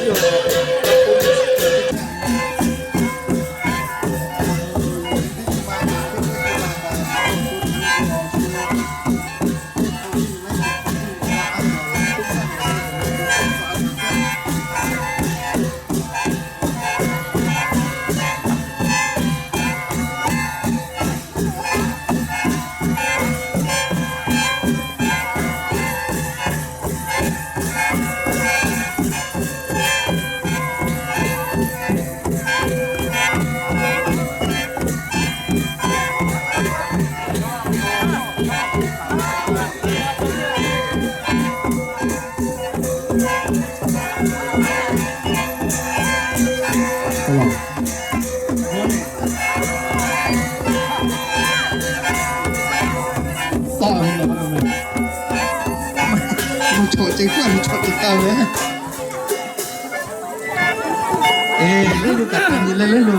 Lu chawꞈ ceh kuˉ, lu chawꞈ ceh taˇ ve. Eˬ, leuˉ lu kaꞈ taˇ nyi leh leuˉ lu.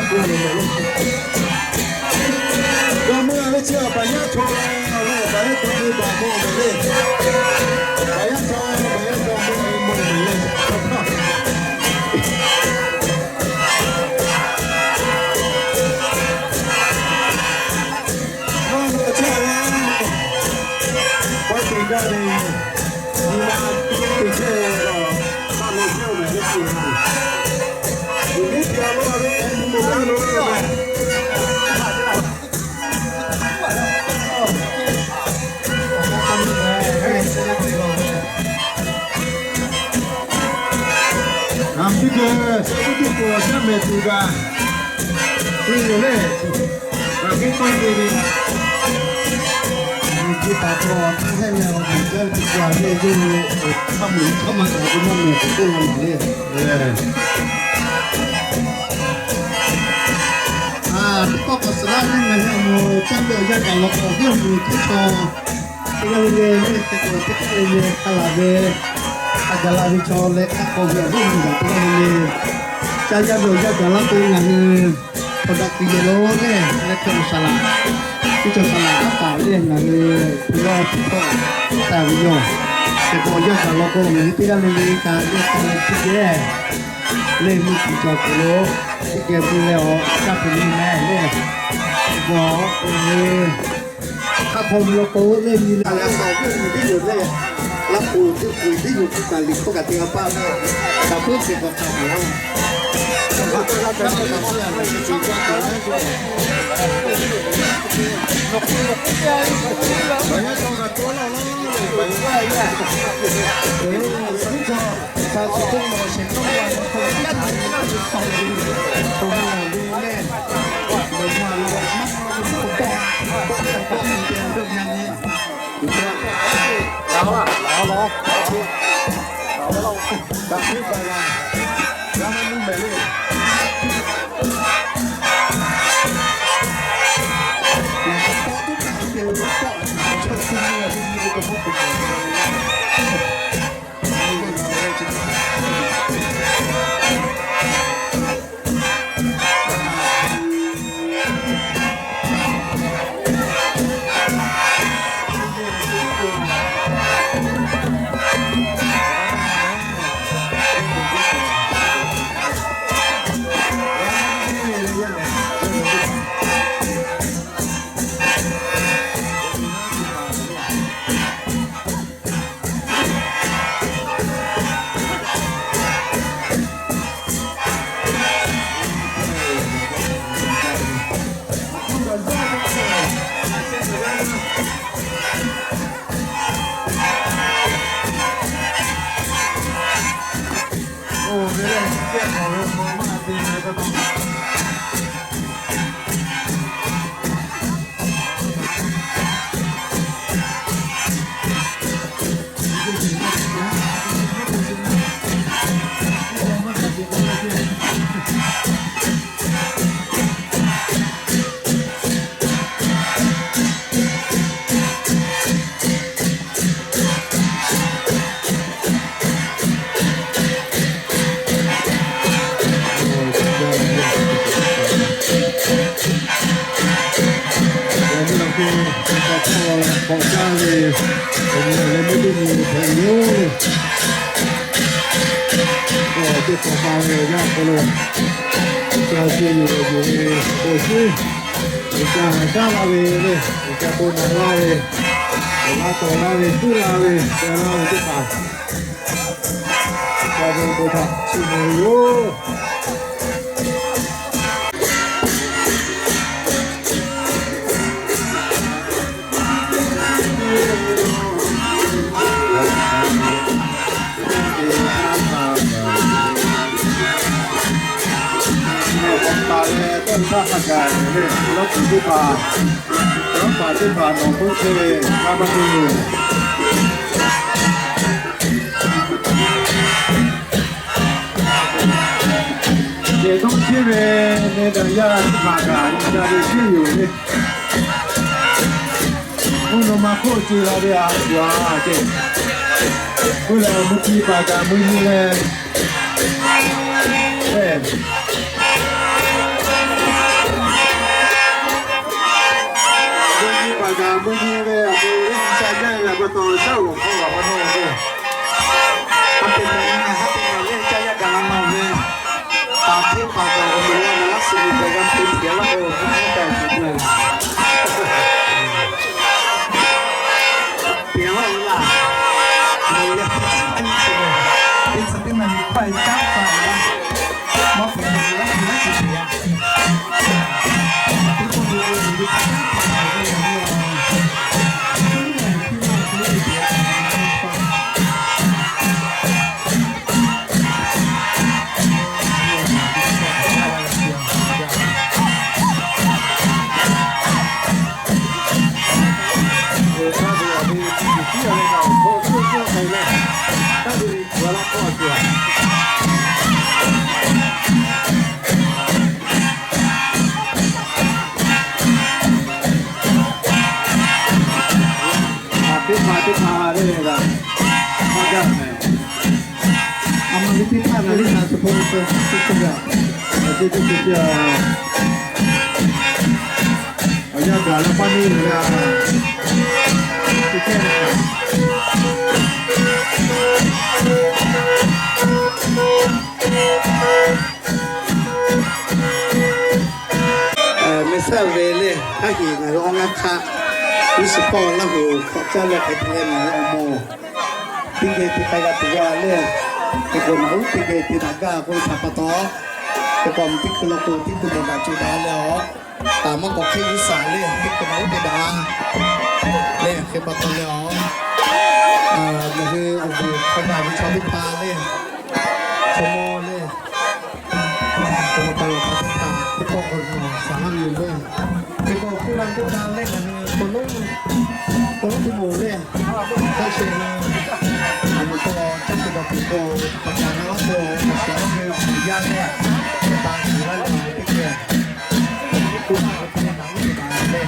G'a meuˇ ve chi a paˍ yaˇ chaw leh paˍ yaˇ chaw ve baˬ mawˬ ve le. Paˍ yaˇ chaw, paˍ yaˇ chaw mawˬ ve mawˬ ve le. Nawˬ hui a ciˉ a leh, k'awꞈ te gaˇ ve, nyi ma teˇ chehˇ ve, maˇ lo chehˇ ve le. Uˬ, miˉ te a lo a ve, mvuhˇ naw lo ve. Ngaˬ hui teˇ geh, teˇ geh awˬ shaˉ mehˍ tuˬ kaꞈ, te yoˬ lehˬ, ngaˬ hui k'awꞈ te ve, miˬ guiˬ taˍ hk'aw taˇ hehˆ leh, awˬ miˬ jaˇ ve teˇ hpaˍ lehˬ, yawˇ hui hk'a meuꞈ hk'a ma kaꞈ ve maˇ mehˍ k'oˆ la maˍ le. Teˇ pawˆ k'awꞈ suhˍ laˇ ve ngaˬ hui awˬ moˍ caˇ ve awˬ yanˇ gaˬ law k'o, awˬ viˉ awˬ nyi teˇ chaw teˇ g'aˇ le le, teˇ k'o teˇ k'aˆ le le hk'a laˬ ve, hk'a gaˬ la ve chaw leh hk'a k'awꞈ ve awˬ viˉ awˬ nyi gaˬ teˇ g'aˇ le le, caˇ yaˇ ve awˬ yanˇ gaˬ laˇ k'o ngaˬ hui hk'aw daꞈ kuiˬ yehˬ lo lehˬ, leh hk'e awˬ saˍ laꞈ, teˇ cawˬ saˍ laꞈ aˉ paˍ lehˬ ngaˬ hui hpu lawˇ hpu hkawˇ taˍ ve yoˬ. Teˇ k'o awˬ yanˇ gaˬ law k'o ngaˬ hui teˇ g'aˇ le le kaꞈ lehˬ hk'a leh teˇ geh lehˬ mvuhˇ tuˬ cawˬ tuˬ lo teˇ geh mvuh leh awˬ caˇ tuˬ nyi mehˍ lehˬ, teˇ k'o ngaˬ hui hk'aˇ hk'aw ve law k'o lehˬ nyi leh a leh a shaꞈ awˬ viˉ awˬ nyi teˇ yoˬ lehˬ, laˇ k'o teˇ k'o teˇ yoˬ k'o kaꞈ liꞈ hkawˇ kaꞈ te g'a paˇ ve, kaꞈ puiˉ te k'awꞈ hk'a ve a K'awꞈ caˇ ve, awˬ nyi leh meuˇ teˇ nyi hpehꞈ yoˬ le. Teˇ hpaˍ pa ve awˬ yanˇ hk'aw lo ca ce yoˬ, yoˬ ve k'o shuˉ, awˬ ca haˍ shaˉ laˇ ve le, awˬ ca to naˍ laˇ ve, awˬ g'a tawˍ laˇ ve, tuˉ laˇ ve, ca laˇ ve teˇ hpaˍ ca ve k'o htaꞈ chi mvuh ve yoˬ. Awˬ pa leh tawˇ htaˇ hk'a gaˬ ve lawˇ tuˬ teˇ hpaˍ, lawˇ paˍ teˇ hpaˍ nawˬ hk'oˆ chehˇ ve g'a maˇ te yoˬ. Yehˬ dawˇ chehˇ ve meh daꞈ yaˇ teˇ hpaˍ kaꞈ nyi ca ve chehˇ yoˬ le. Mvuhˇ naw ma hk'oˆ ce la ve a tuˬ a ce. K'oˆ leh awˬ mvuhˇ chi paˍ kaꞈ mvuhˇ nyi leh, e, pa taw shaˉ g'awˬ hk'aw g'aꞈ pa taw ve, ha te ma ha te ma leh caˇ yaˇ gaˬ la ma ve, taˍ hteˇ paˍ gaˬ awˬ moˍ la ve laˇ suh ve gaˬ g'a te hteꞈ laˇ k'o, teˇ hk'aˇ kaꞈ tuˬ ve, teˇ g'aˇ ve laˇ, mawˬ yaˇ teˇ chi a nyi chi ve, teˇ chi teˇ ma nyi hpaˇ e caˉ pa laˇ, maˇ hpehꞈ ve laˇ, laˇ chi teˇ yanˇ, teˇ pawˆ ve ve ve, a teˇ hpaˍ teˇ hpaˍ le, a ma ve teˇ hpaˍ na le na suhˍ hpaw suhˍ suhˍ suhˍ a, a teˇ teˇ teˇ teˇ a, awˬ yanˇ gaˬ la maˇ neˇ ve a, teˇ chehˇ Mehˬ saˉ ve le, haˉ heˍ ngaˬ hui awˬ ngaˇ hk'aˆ, Yeˍsuˆ hpawˇ Laˇ huˍ hk'awꞈ caˇ leh hk'e te leh ngaˬ hui awˬ moˍ teˇ geh te k'ai g'a tuˬ ve le. Teˇ k'o naˬ uˉ teˇ geh te daꞈ gaˇ k'oˆ ve htaꞈ pa taw, teˇ k'o teˇ hkui law k'o teˇ hkui mawˬ daꞈ co daꞈ leh awˬ, taˍ maˇ k'awꞈ hk'e g'uˇ saˍ le, teˇ hkui naˬ uˉ te daꞈ le, hk'e pa taw leh awˬ, ngaˬ hui awˬ vuˬ hk'a gaˬ ve chaw teˇ hpaˍ le, chaw mawˇ le, teˇ pawˆ k'o saˍ laˇ ve yoˬ le. Teˇ pawˆ hpu la teˇ hpaˍ le, ngaˬ hui k'o lonˉ, k'o lonˉ teˇ moˍ le, hk'a sheh le, a moˍ k'o caˇ tuˬ dawˬ tuˬ k'o, pa ca na laˇ k'o, a sheh laˇ ve awˬ yanˇ le, pa shiˍ laˇ ve teˇ hkeh, k'o la ve teˇ naˬ uˉ te daꞈ le.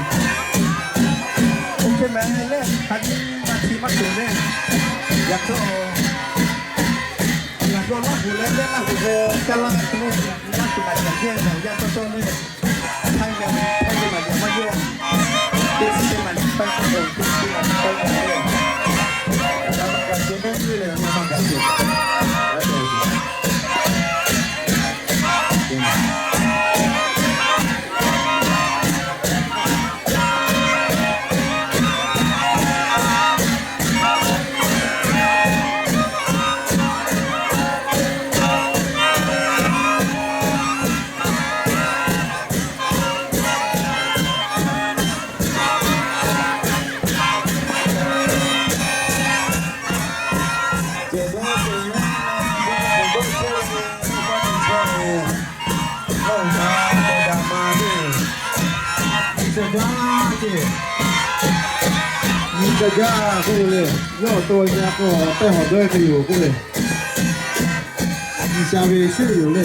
Oˇ hk'e mehˍ le, hk'a nyi na chi maˇ cawˬ le. Yaꞈ hk'aˇ, ngaˬ hui Laˇ huˍ leh leh Laˇ huˍ ve caˇ laˇ ve le, Laˇ huˍ kaꞈ yaꞈ yehˇ ve awˬ yanˇ cawˇ cawˇ le. Htaiˇ ve, Htaiˇ ve maˬ yaꞈ maˇ yawˇ. Teˇ chi teˇ maˬ nyi paˇ k'oˆ k'o, teˇ chi teˇ maˬ nyi paˇ k'oˆ le. Yaꞈ ma gaˬ ce mehˉ mehˉ le, yaꞈ ma gaˬ ce. Nyi ca jaˇ k'oˆ ve le, yawˇ awˬ to nyi a k'o, pehˇ hawˬ dawˇ ve hk'e yoˬ k'oˆ ve, nyi sha ve sheˆ yoˬ le.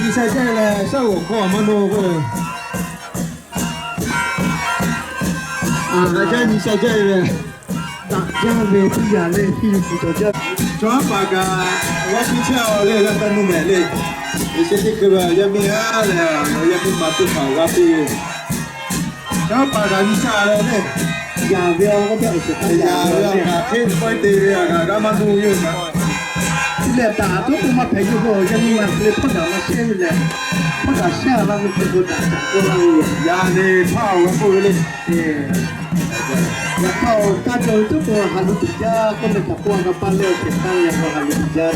Nyi sha jaˇ ve leh shaˉ g'awˬ hkawˇ maˇ nawˇ k'oˆ ve, a g'a jaˇ nyi sha jaˇ ve leh, daꞈ jaˇ ve teˇ yanˇ le, piˇ ve kuˬ cawˬ jaˇ. Chaw haˉ paˍ kaꞈ g'aˇ piˇ chehˇ a le, g'a taˇ nuˇ mehˍ le. Yeˍsuˆ Hkriꞈ ve yaˇ miˇ a leh, yaˇ miˇ ma teˇ hpaˍ g'a piˇ ve. Chaw haˉ paˍ kaꞈ nyi sha leh le, yaꞈ ve awˬ k'oˆ piˇ a, yaꞈ ve awˬ kaꞈ hk'e pawehˇ te ve a kaꞈ g'a maˇ nuˇ yoˬ kaꞈ. Leh taˍ tuˉ k'oˆ maˇ hpehꞈ yuˬ k'o, yaˇ miˇ ma hk'e le hpawˇ daꞈ maˇ shehˇ ve leh, hpawˇ daꞈ shehˇ a laˇ ve hk'e k'o daꞈ caꞈ k'oˆ laˇ ve yoˬ. Yaꞈ nyi hpaˇ awˬ g'a k'oˆ ve le. Yaꞈ hk'aˇ awˬ taˇ cawˬ ve tuˉ k'o, haꞈ lu tuˬ jaˇ k'oˆ ve htaꞈ k'oˆ a g'a paˇ leh, awˬ shehˍ hpaˇ ve yaꞈ k'o haꞈ lu tuˬ jaˇ.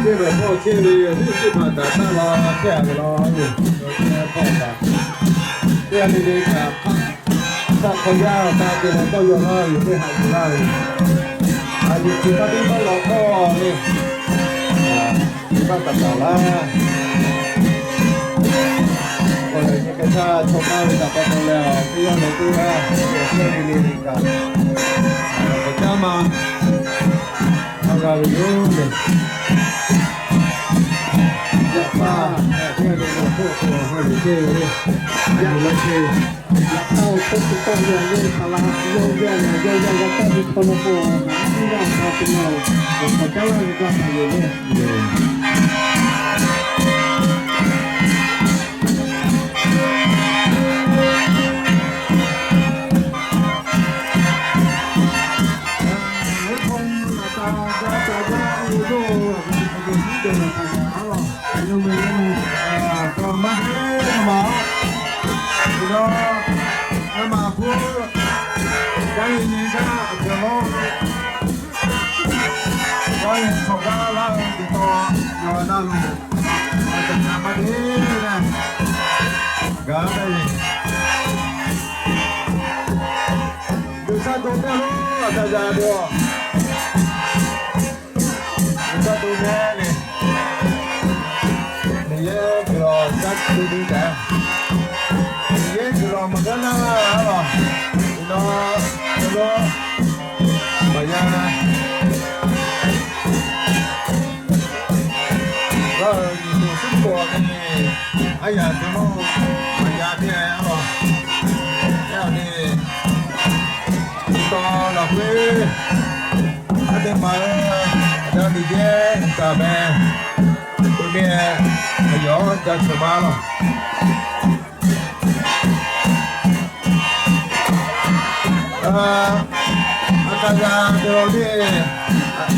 Teˇ ve hpawˇ chehˇ ve, teˇ teˇ hpaˍ kaꞈ taˇ la chehˇ a ve la yoˬ. Teˇ hpawˇ kaꞈ, teˇ g'aˇ le le kaꞈ hpaˆ htaˇ hk'aw yaˇ awˬ ta te leh tawˇ yaw laˇ ve yoˬ, teˇ haꞈ yuˬ laˇ ve yoˬ. Haꞈ yuˬ tuˬ hk'a teˇ maˇ lawꞈ hkawˇ le. Teˇ maˇ kaꞈ taˍ laˇ. Awˬ lehˬ, nyi hk'e htaˇ chaw maˇ ve htaꞈ pa taw leh, teˇ g'aˇ leh teˇ g'aˇ, teˇ g'aˇ le le kaꞈ, awˬ caˉ ma a g'a ve yoˬ le. Yaꞈ hk'aˇ, teˇ g'aˇ le le k'o, G'uiˬ sha to mehˆ lo, a htaꞈ yaꞈ ve a. G'uiˬ sha to mehˆ le. Miˬ yehˇ kuiˬ lawˬ sha to te taˍ. Miˬ yehˇ kuiˬ lawˬ maˬ g'aˇ naˇ a lawˬ. Nawˬ, nawˬ, maˬ yaˇ g'aˇ nyi to suˉ k'o ve, a yaꞈ te lo, maˬ yaˇ te a lawˬ. Yaˇ le, taw laˬ k'o, a te maˬ, a ca miˬ yehˇ taˍ meh, to meh, a yawˬ ca cheuˬ ma lawˬ. A hk'aˬ g'a te lo le,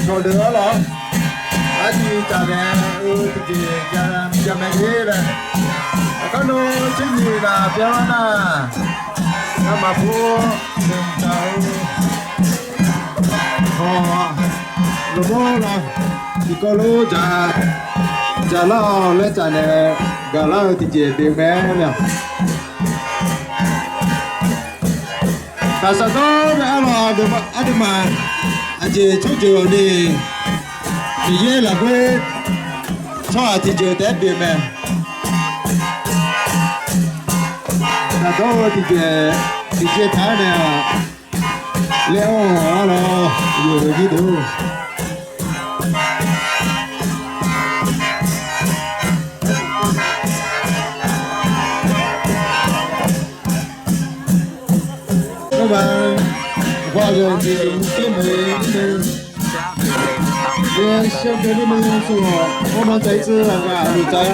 chaw deuˬ a lawˬ. A ciˉ ca leh, teˇ ceuˬ ca meh le leh, a hk'aˇ lo chi nyi la pehˇ laˇ naˇ, a maˍ hpu nyi ca, a, lo mawˇ la, chi k'aw lo ca, ca laˇ leh ca leh, gaˬ laˇ ve teˇ ceuˬ te meh le. Hkaˍ saˍ dawˇ ve a lawˬ, a te maˬ, a ceˬ chawˇ ceuˬ awˬ le, miˬ yehˇ laˬ k'o, chaw a teˇ ceuˬ tehꞈ te meh. Hkaˍ dawˇ ve teˇ ceuˬ, teˇ ceuˬ htaꞈ le, leh a lawˬ, yoˬ ve nyi tuˬ. K'oˆ ma, g'aw ve teˇ ceuˬ teˇ meh, yehˇ shehˆ ve teˇ meh shu, k'oˆ ma ca iˉ tcuhˉ la g'a luˬ ca, oˇ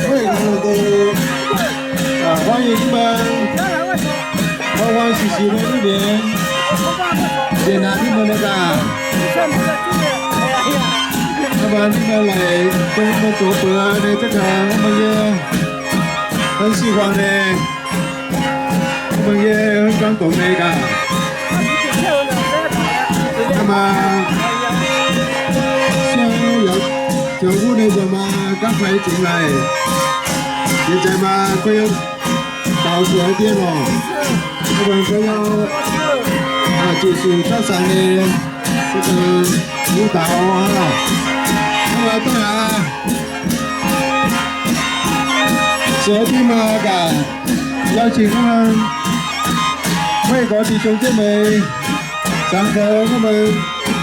ve g'a lo te, g'aw ve teˇ meh, g'aw g'a shiˍ shiˍ ve teˇ meh, yehˬ naˍ teˇ meh le kaꞈ, a ma teˇ meh laiˬ, teˇ meh cawˬ peuˬ a ve teˇ kaꞈ, oˇ meh yehˇ, a shiˍ g'aw ve, oˇ meh yehˇ kanˉ tawˍ meh kaꞈ, a ma, shaˉ yaꞈ, yaꞈ g'uˇ ne zaˬ ma kanˉ hpaiˇ ceuˬ laiˬ, yehˬ caiˬ ma k'oˆ, taoˍ suhˍ a teˇ lawˬ, a ma k'oˆ yaˇ, a ceˬ shuˍ htaˇ shaˍ le, teˇ kaꞈ g'uˇ taˍ a lawˬ, a ma taˇ a. Suhˍ teˇ ma kaꞈ, yaˇ chi g'aˇ, maˇ heˆ k'o ti co teˇ meh, shaˍ kaꞈ g'aˇ meh,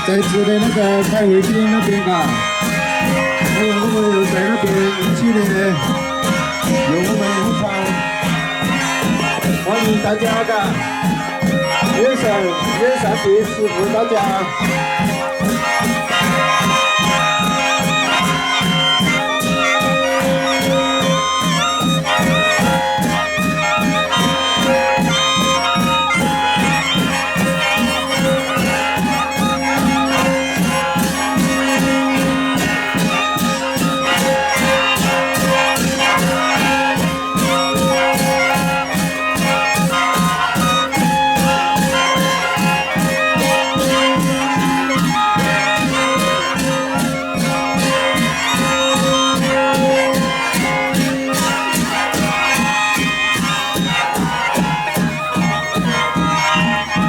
caiˬ tcuh leh naˉ kaꞈ hk'ai ve teˇ naˇ te kaꞈ, a yaꞈ g'aˇ meh yoˬ caiˬ naˉ te chiˇ leh, yoˬ g'aˇ meh yoˬ hk'aˇ, awˬ nyi taˇ jaˇ kaꞈ, yehˇ shaˍ, yehˇ shaˍ te suhˍ g'uiˬ taˇ jaˇ.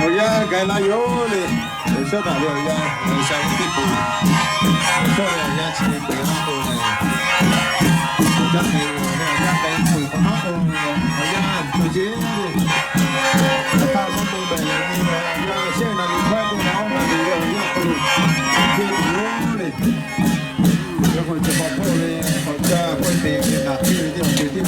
Awˬ yanˇ gaˬ la yoˬ le. Awˬ shaˉ htaꞈ ve awˬ yanˇ, G'uiˬsha ve teˇ hpaˍ, awˬ shaˉ ve awˬ yanˇ chi hk'e peuˬ haˉ k'o, awˬ yanˇ hk'e ve awˬ yanˇ k'ai peuˬ k'o haˉ k'o, awˬ yanˇ tuˬ jeˇ ve, awˬ htaˇ k'oˆ k'o, awˬ yanˇ shehˆ naˍ riˍ hkawˇ k'o, naˍ awˇ naˍ riˍ ve awˬ yanˇ k'o, hk'e tuˬ yoˬ le. Yawˇ k'o chi hk'awꞈ hpawˇ ve k'awꞈ caˇ hpawˇ te ve naˍ piˇ ve teˇ hpaˍ te teˇ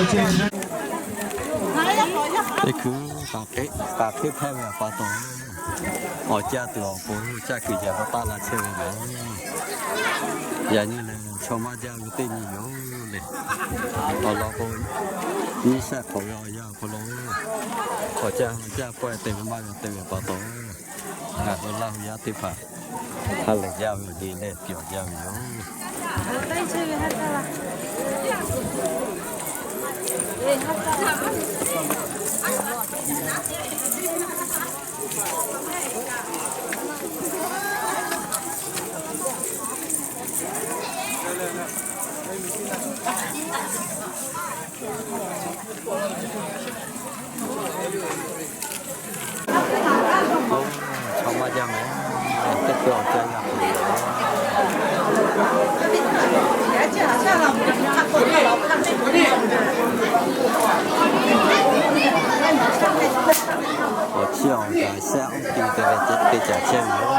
Teˇ hkui k'aꞈ hk'eˆ hpehˇ ve pa taw, awˬ caˇ tuˬ awˬ pon caˇ kuiˬ jaˇ k'o taˇ la chehˇ ve yoˬ. Yaꞈ nyi lehˬ, chaw maˇ jaˇ ve teˇ nyi yoˬ le. Awˬ lawn k'o, nyiˇ shehˆ hk'awꞈ ve awˬ yanˇ awˬ hk'aw lo, awˬ caˇ awˬ caˇ pawehˇ te ve maˇ g'a te ve pa taw, ngaˬ hui Laˇ hu yaˇ teˇ hpaˍ ha lehˬ jaˇ ve awˬ jeˬ leh pyawˬ jaˇ ve yoˬ. Chaw maˇ jaˇ mehˍ. Teˇ hkui awˬ caˇ yaˇ hk'aw lo, awˬ chiˇ awˬ kaꞈ shehˆ oˇ hk'e te leh te caˍ chehˇ ve yoˬ.